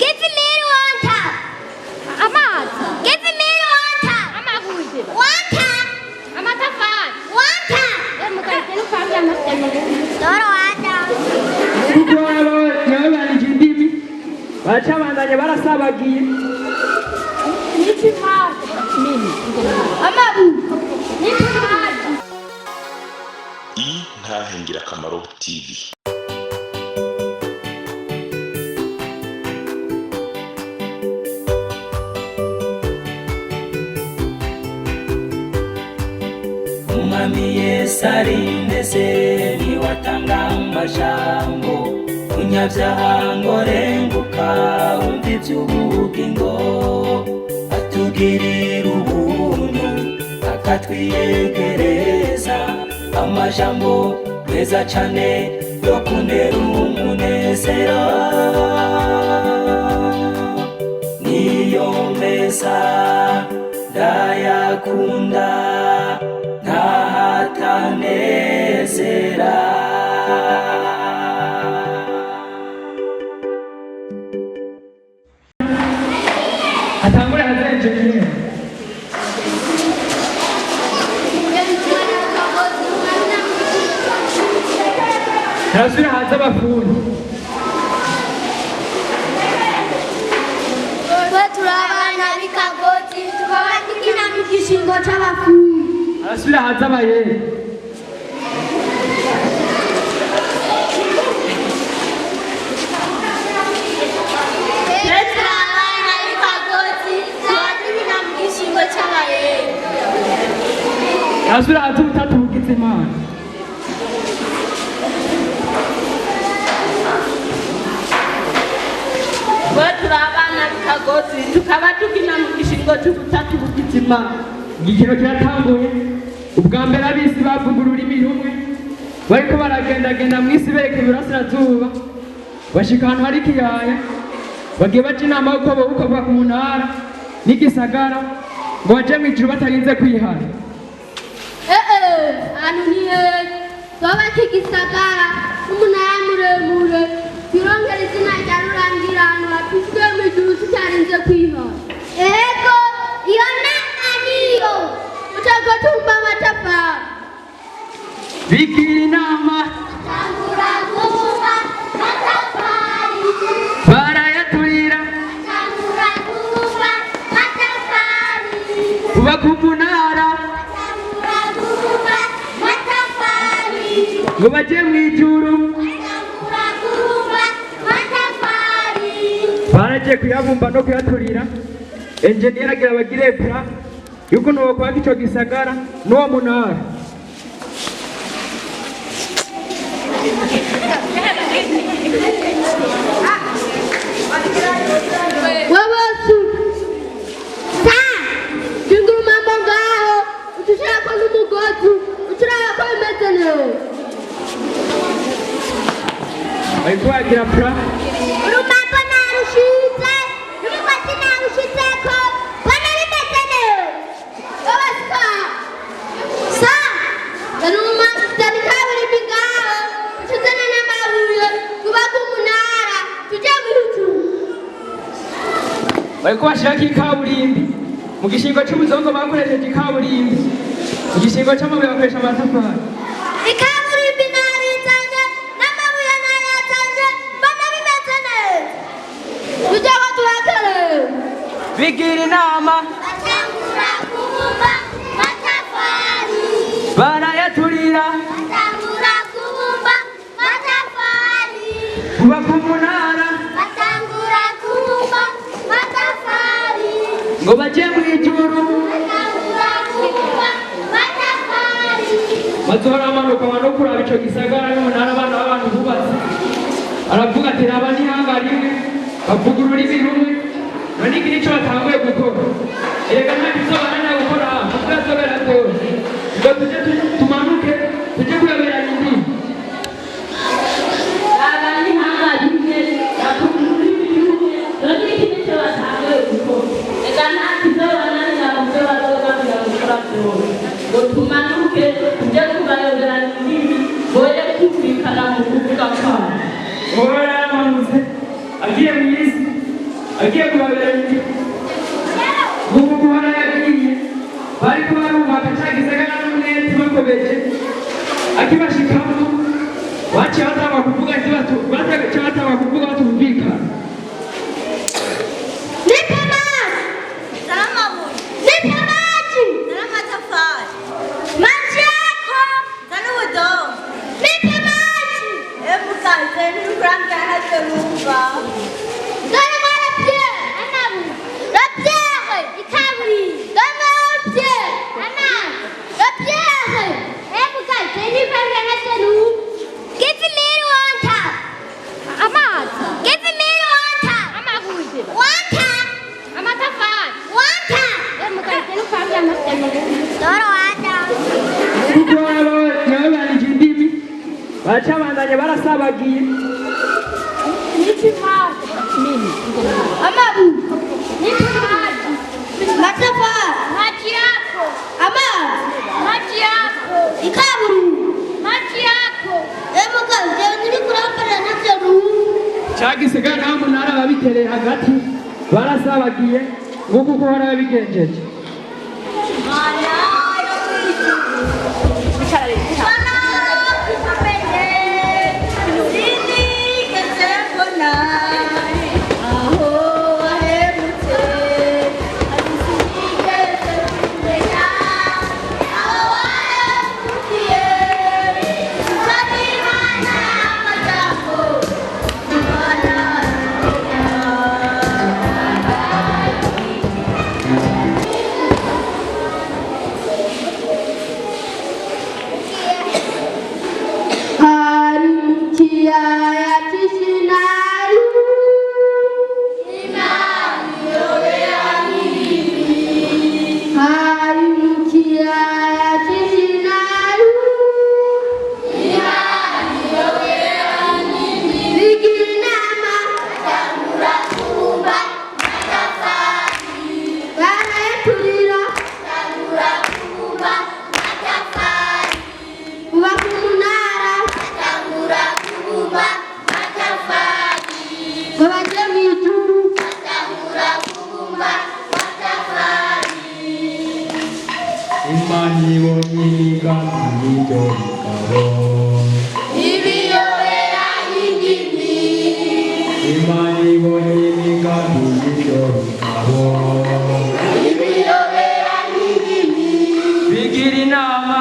Give me water. Amazi. Give me water. Amabuye. Water. Amatafari. Water. Doro water. Kuko babanije indimi, baracabandanya, barasabagiye. Amabuye. N'amazi. Intahe Ngirakamaro TV. Umwami Yesu ari ndetse niwatanga amajambo, munyabyaha ngo renguka wumva iby'ubugingo, atugirira ubuntu akatwiyegereza amajambo meza cane yo kuntera umunezero, niyo meza ndayakunda ntahatanezera. Atangure haze enjeniyeri. Harasubira haze abafundi. Twe turi abana b'Ikagozi, tukaba dukina mu gishingo c'abafundi. Harasubira haze abayeri. Twe turi abana b'Ikagozi, tukaba dukina mu gishingo c'abayeri. Harasubira haze ubutatu bugize Imana. Twe turi abana b'Ikagozi, tukaba dukina mu gishingo cy'ubutatu bugize Imana. Igikino kiratanguye. Ubwa mbere ab'isi bavuga ururimi rumwe, bariko baragendagenda mu isi bereka iburasirazuba, bashika ahantu hari ikiyaya, bagiye baca inama yuko bobuka ku munara n'igisagara ngo baje mu ijuru batarinze kwihana. Ee, ahantu ni heza. Twubake igisagara n'umunara muremure, twirongere izina rya rurangiranwa, dushike mu ijuru tutarinze kwihana. Ego, iyo nama niyo ucako tumba amatafari. Bigira inama. Tangura kubumba amatafari. Barayaturira. Tangura kubumba amatafari. Bubaka umunara. Tangura kubumba amatafari. Ngo baje mu ijuru. Tangura kubumba amatafari. Baragiye kuyabumba no kuyaturira. Enjeniyeri agira bagire plan y'ukuntu bokwaka ico gisagara n'uwo munara. Wabosu sa shinga urumambo ngaho, ucushirako n'umugozi, ucuraba ko bimeze neza. Bariko bagira plan. Urumambo narushize, n'umugozi narushizeko, mbona bimeze neza. Wabosu sa zana ikaburimbi ngaho, ucuzane n'amabuye, twubake umunara tuje mu ijuru. Bariko bashirako ikaburimbi. Mu gishingo c'ubuzongo bakoresheje ikaburimbi, mu gishingo c'amabuye bakoresha amatafari. Ikaburimbi narizanye, n'amabuye nayazanye, mbona bimeze neza, tujye ko tuhakorera. Bigira inama. Batangura kubumba matafari. Barayaturira. Batangura kubumba matafari. Bubaka umunara. Batangura kubumba matafari. Ngo baje mu ijuru. Batangura kubumba matafari. Bazohora bamanuka no kuraba ico gisagara n'umunara abana b'abantu bubatse. Aravuga ati: "Raba, n'ihanga rimwe, bavuga ururimi rumwe, none iki nico batanguye gukora. Erega nta kizobananira gukora kuko yazobera byose. Ngo tuje tumanuke tuje kuyoberanya indimi." Aba n'ihanga rimwe, bavuga ururimi rumwe, none iki nicyo batanguye gukora. Reka nta kizobananira mu byo bazobabwira gukora byose, ngo tumanuke tujye kubayoberanya indimi, boye kumvikana mu kuvuga kwabo. Uwo yaramanutse agiye mu isi. Agiye kubabereka nguko guhora yagiye, bariko barubaka ca gisagara n'umwete bakomeje. Akibashikamo baciye batangwa kuvuga ati baciye batangwa kuvuga batumvikana. Nipe maji. Zana amabuye. Nipe maji. Zana amatafari. Maji yako. Zana ubudongo. Nipe maji. Emukaze ntikurambwira ntacyo numva. Donne-moi la pierre. La pierre. Donne-moi la pierre. La pierre. Give me water. Amazi. Give me water. Amabuye. Water. Amatafari. Water. Dora water. Kuko yababanije indimi, baca bandanya barasabagiye. Nipe maji. Amabuye. Nipe maji. Matafari. Maji yako. Amazi. Maji yako. Ikaburimbo. Maji yako. Emukaze ntikurambwira ntacyo numva. Ca gisagara nta munara babitereye hagati, barasabagiye nguko uko bahora babigenjeje. Mana yo kw'ijuru. Mana kukumenye. Sinigeze mbona aho wahemutse. Sinigeze kumenya aho wahemukiye. Nsaba Imana y'amajambo. Imana. Hari mu kiyaya cy'Ishinari. Hari mu kiyaya cy'Ishinari. Bigira inama. Barayaturira. Bubaka umunara. Ngo baje mu ijuru. Imana ibonye imigambi y'ibyo bigabo, Imana ibonye imigambi y'ibyo bigabo, bigira inama,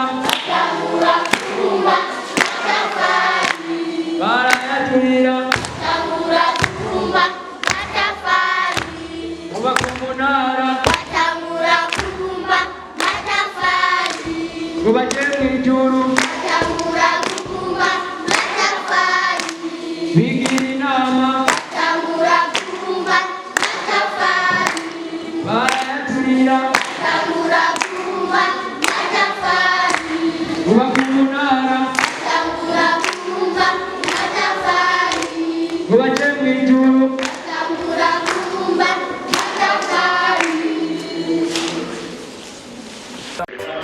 barayaturira, bubaka umunara ngo baje mu ijuru. Bigira inama, barayaturira, bubaka umunara ngo baje mu ijuru.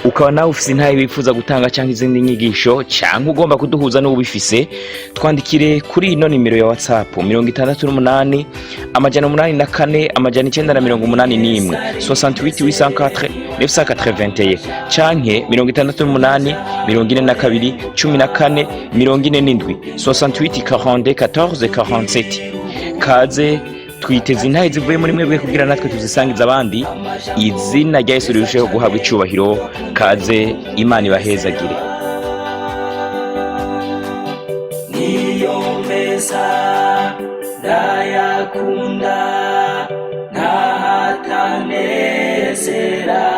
Ukaba nawe ufise intahe wifuza gutanga cyangwa izindi nyigisho, cyangwa ugomba kuduhuza n'ubifise, twandikire kuri ino nimero ya WhatsApp: 68 804 981, 68 804 981, canke 68 42 14 47, 68 42 14 47. Kaze, twiteze intahe zivuye muri mwebwe kugira natwe tuzisangiza abandi, izina rya Yesu rirusheho guhabwa icubahiro. Kaze, Imana ibahezagire. Niyo meza ndayakunda, ntahatanezera.